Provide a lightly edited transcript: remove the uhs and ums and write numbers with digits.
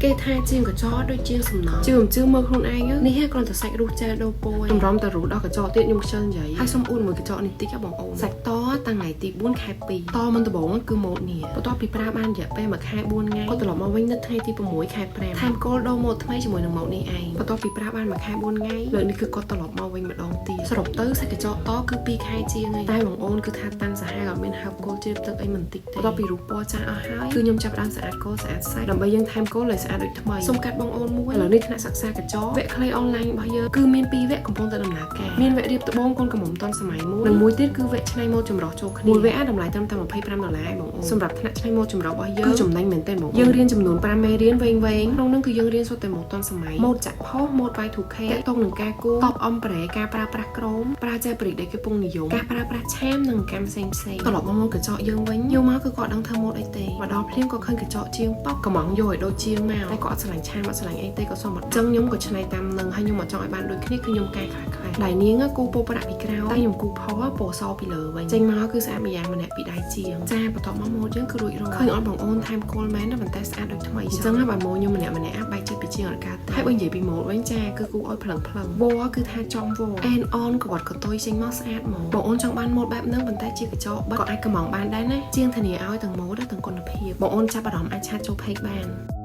គេថាជាងកញ្ចក់ដូចជាងសំណង់ជឿមិនជឿមើលខ្លួនឯងនេះគ្រាន់តែសាច់រុះចែដូរពណ៌តម្រាំតែរុះដល់កញ្ចក់ទៀតខ្ញុំខ្ជិលនិយាយហើយសុំអួតមួយកញ្ចក់នេះតិចបងអូនសាច់តតាំងថ្ងៃទី4ខែ2តមិនដំបងគឺម៉ូតនេះបន្ទាប់ពីប្រើបានរយៈពេល1ខែ4ថ្ងៃក៏ត្រឡប់មកវិញនៅថ្ងៃទី6ខែ5ថែមគោលដូរម៉ូតថ្មីជាមួយនឹងម៉ូតនេះឯងបន្ទាប់ពីប្រើបាន1ខែ4ថ្ងៃលើកនេះគឺគាត់ត្រឡប់មកវិញម្ដងទៀតសរុបទៅសាច់កញ្ចក់តគឺ2ខែជាងហើយតែបងអូនគឺថាតាន់សាហាវអត់មានហើបគល់ជ្រាបទឹកអីមិនតិចទេបន្ទាប់ពីរូបពណ៌ចាស់អស់ហើយគឺខ្ញុំចាប់ផ្ដើមស្អាតគោលស្អាតសាច់ដើម្បីយើងថែមគោលឲ្យស្អាតដូចថ្មីសូមកាត់បងអូនមួយឥឡូវនេះថ្នាក់សិក្សាកញ្ចក់វគ្គខ្លីអនឡាញរបស់យើងគឺមានពីរវគ្គកំពុងតែដំណើរការមានវគ្គរៀបត្បូងកូនកំមុំតន់សម័យមួយនិងមួយទៀតគឺវគ្គច្នៃម៉ូដចម្រុះចូលគ្នាមួយវគ្គតម្លៃត្រឹមតែ25ដុល្លារឯងបងអូនសម្រាប់ថ្នាក់ច្នៃម៉ូដចម្រុះរបស់យើងគឺចំណេញមែនទែនបងយើងរៀនចំនួន5មេរៀនវែងវែងក្នុងនោះគឺយើងរៀនសុទ្ធតែម៉ូដតន់សម័យម៉ូដចាក់ផុសម៉ូដ Y2K តាក់ទងនឹងការគូរតប ombre ការប្រើប្រាស់ក្រមប្រើចែប្រិកដែលគេពងនិយមការប្រើប្រាស់ឆាមនិងកម្មផ្សេងផ្សេងត្រឡប់មកម៉ូដកញ្ចក់យើងវិញយកមកគឺគាត់ដឹងធ្វើម៉ូដអីទេមកដល់ភ្លាមក៏ឃើញកញ្ចក់ជាងប៉ុកកំងយកឲ្យដូចជាងមកតែគាត់អត់ស្រឡាញ់ឆាមអត់ស្រឡាញ់អីទេក៏សុំអត់ចឹងខ្ញុំក៏ឆ្នៃតាមនឹងហើយខ្ញុំអត់ចង់ឲ្យបានដូចគ្នាគឺខ្ញុំកែខ្លះខ្លះដៃនាងគូពោប្រាក់ពីក្រៅតែខ្ញុំគូផពណ៌សពីលើវិញចេញមកគឺស្អាតម្យ៉ាងម្នាក់ពីដៃជាងចាបន្ទាប់មកម៉ូដយើងគឺរួចរាល់ឃើញអត់បងអូនថែមគល់មែនណាប៉ុន្តែស្អាតដូចថ្មីចឹងណាបើម៉ូខ្ញុំម្នាក់ម្នាក់បែកចិត្តពីជាងអត់កើតទេហើយបើនិយាយពីម៉ូដវិញចាគឺគូឲ្យភ្លឹងភ្លឹងវគឺថាចំវអែនអនកវត្តកតុយចេញមកស្អាតហ្មងបងអូនចង់បានម៉ូដបែបហ្នឹងប៉ុន្តែជាកញ្ចក់បិទក៏អាចកំងបានដែរណាជាងធានាឲ្យទាំងម៉ូដទាំងគុណភាពបងអូនចាប់អារម្មណ៍អាច chat ចូល page បាន។